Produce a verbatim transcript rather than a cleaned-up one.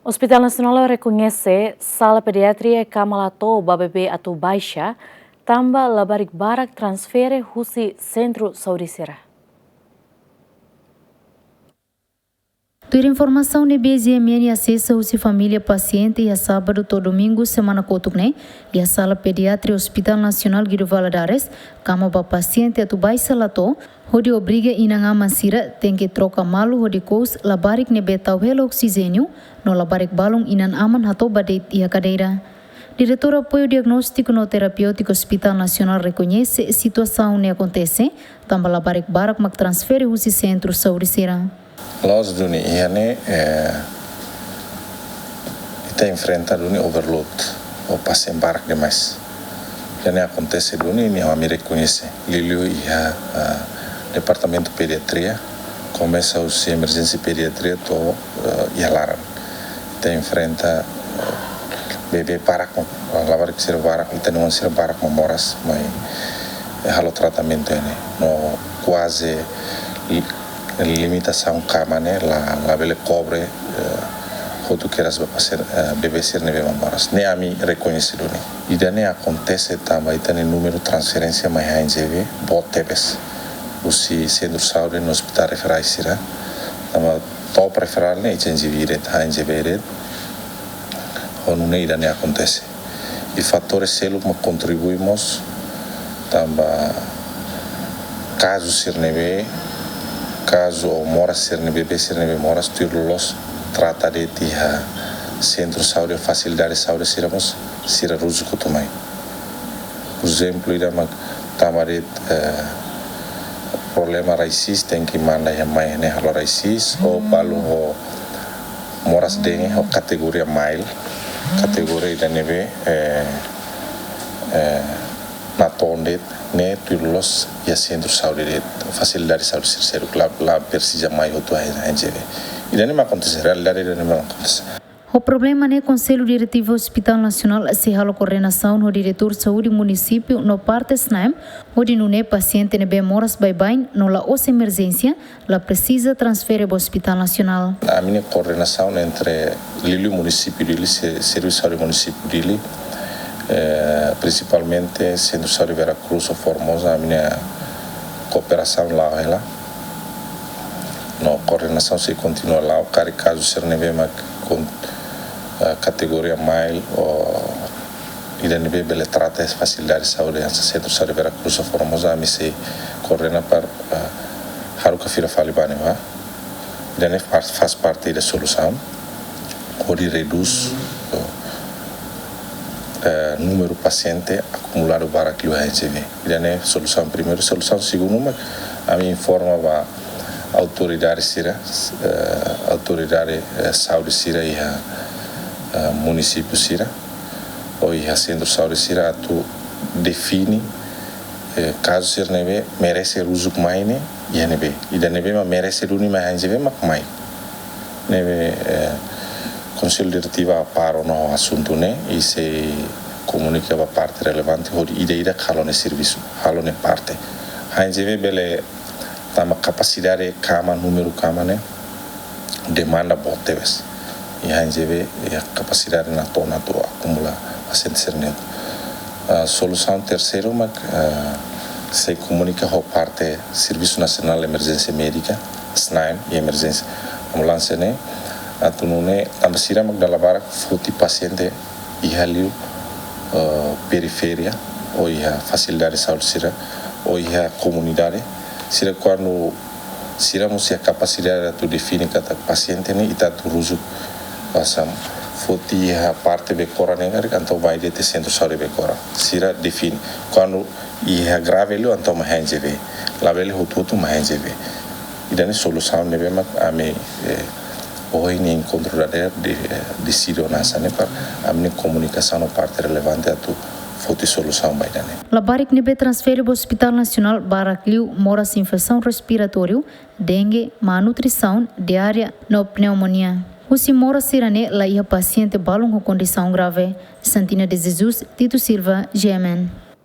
Hospital Nasionál rekoñese sala pediatria kama la to'o ba bebé atu baixa, tanba labarik barak transfere husi sentru saúde sira. Tuir informasaun ne'ebé GMN asesa husi família pasiente iha sábadu to'o domingu semana kotuk ne'e, iha sala pediatria Hospital Nasionál Guido Valadares, kama ba pasiente atu baixa la to'o, hodi obriga inan-aman sira tenke troka malu hodi kous labarik ne'ebé tau hela oksijéniu, no labarik balun inan-aman hato'o ba de'it iha kadeira. Diretór Apoiu Diagnóstiku no Terapéutiku Hospital Nasionál rekoñese situasaun ne'e akontese, tanba labarik barak mak transfere husi sentru saúde sira. Loos duni iha ne'e, eh, ita enfrenta duni overload, ou pasiente barak demais. Ida-ne'e akontese duni, ne'e ami rekoñese. Liuliu iha, ah, departamentu pediatria, komesa husi emerjénsia pediatria to'o, eh, iha laran. Ita enfrenta, eh, bebé barak, labarik sira barak, ita-nia oan sira barak mak moras, mai, eh, halo tratamentu ne'e. No kuaze li-, limitasaun kama ne'e la, labele kobre, eh, hotu kedas ba pasiente, eh, bebé sira ne'ebé mak moras. Ne'e ami rekoñese duni. Ida-ne'e akontese tanba ita-nia númeru transferénsia mai H N G V boot tebes. Husi sentru saúde no hospital referál sira. Tanba top referál ne'e H N G V de'it, H N G V de'it. Ho nune'e ida-ne'e akontese. I fatór seluk mak kontribui mós tanba kazu sira ne'ebé, kazu ou moras sira ne'ebé, bebé sira ne'ebé moras tuir loloos trata de'it iha sentru saúde, fasilidade saúde sira mós, sira ruzuk hotu mai. Por ezemplu, ida mak tama de'it, eh, problema raisis, tenke manda iha mai ne'e halo raisis, ou balu ho moras dengue ho kategoria mild, kategoria ida ne'ebé, eh, eh, natoon de'it, ne'e tuir loloos iha sentru saúde de'it, fasilidade saúde sira seluk, la, la presiza mai hotu H N G V. Ida-ne'e mak akontese, realidade ida-ne'e mak akontese. Ho problema ne'e Konsellu Diretivu Hospital Nasionál sei halo koordenasaun ho diretór saúde munisípiu no parte SNAEM, hodi nune'e pasiente ne'ebé moras baibain no la'ós emerjénsia, la presiza transfere ba Hospital Nasionál. Ami-nia koordenasaun entre liuliu munisípiu Dili, se-, servisu saúde munisípiu Dili, eh, prinsipalmente Sentru Saúde Vera Cruz ou Formosa, ami-nia kooperasaun la'o hela. No koordenasaun sei kontinua la'o, karik kazu sira ne'ebé mak kon-, eh, kategoria mild ou ida ne'ebé bele trata iha fasilidade saúde hanesan Sentru Saúde Vera Cruz ou Formosa, ami sei koordena para, eh, haruka fila fali ba ne'ebá. Ida-ne'e faz, faz parte da solusaun. Hodi redús, eh, númeru pasiente akumuladu barak liu H N G V. Ida-ne'e solusaun primeiru. Solusaun segundu mak ami informa ba autoridade sira, eh, autoridade, eh, saúde sira iha, eh, munisípiu sira, ou iha sentru saúde sira atu define, eh, kazu sira ne'ebé merese ruzuk mai ne'e, iha ne'ebé. Ida ne'ebé mak merese duni mai H N G V mak mai. Ne'ebé, eh, Konsellu Diretivu hapara ona ho asuntu ne'e, i sei komunika ba parte relevante, hodi ida-idak halo nia servisu, halo nia parte. H N G V bele tanba kapasidade kama, númeru kama ne'e, demanda boot tebes. I H N G V, iha kapasidade natoon atu akumula pasiente sira-ne'e. Ah, solusaun terseiru mak, ah, sei komunika ho parte Servisu Nasionál Emerjénsia Médika, SNAEM, i emerjénsia ambulánsia ne'e, atu nune'e, tanba sira mak dala barak foti pasiente iha liu, eh, periferia, ou iha fasilidade saúde sira, ou iha komunidade. Sira kuandu sira mós iha kapasidade atu define katak pasiente ne'e ita atu ruzuk, hanesan foti iha parte Becora ne'e karik, entaun mai de'it iha sentru saúde Becora. Sira define. Kuandu iha grave liu, entaun mai H N G V. Labele hotu-hotu mai H N G V. Ida-ne'e solusaun ne'ebé mak ami, eh, ohin iha enkontru dadeer de, eh, deside ona hanesan ne'e para ami-nia komunikasaun ho parte relevante atu foti solusaun ba ida-ne'e. Labarik ne'ebé transfere ba Hospital Nasionál barak liu moras infesaun respiratóriu, dengue, má nutrisaun, diarreia no pneumonia. Husi moras sira-ne'e la iha pasiente balun ho kondisaun grave. Santina de Jesus, Tito Silva, G M N.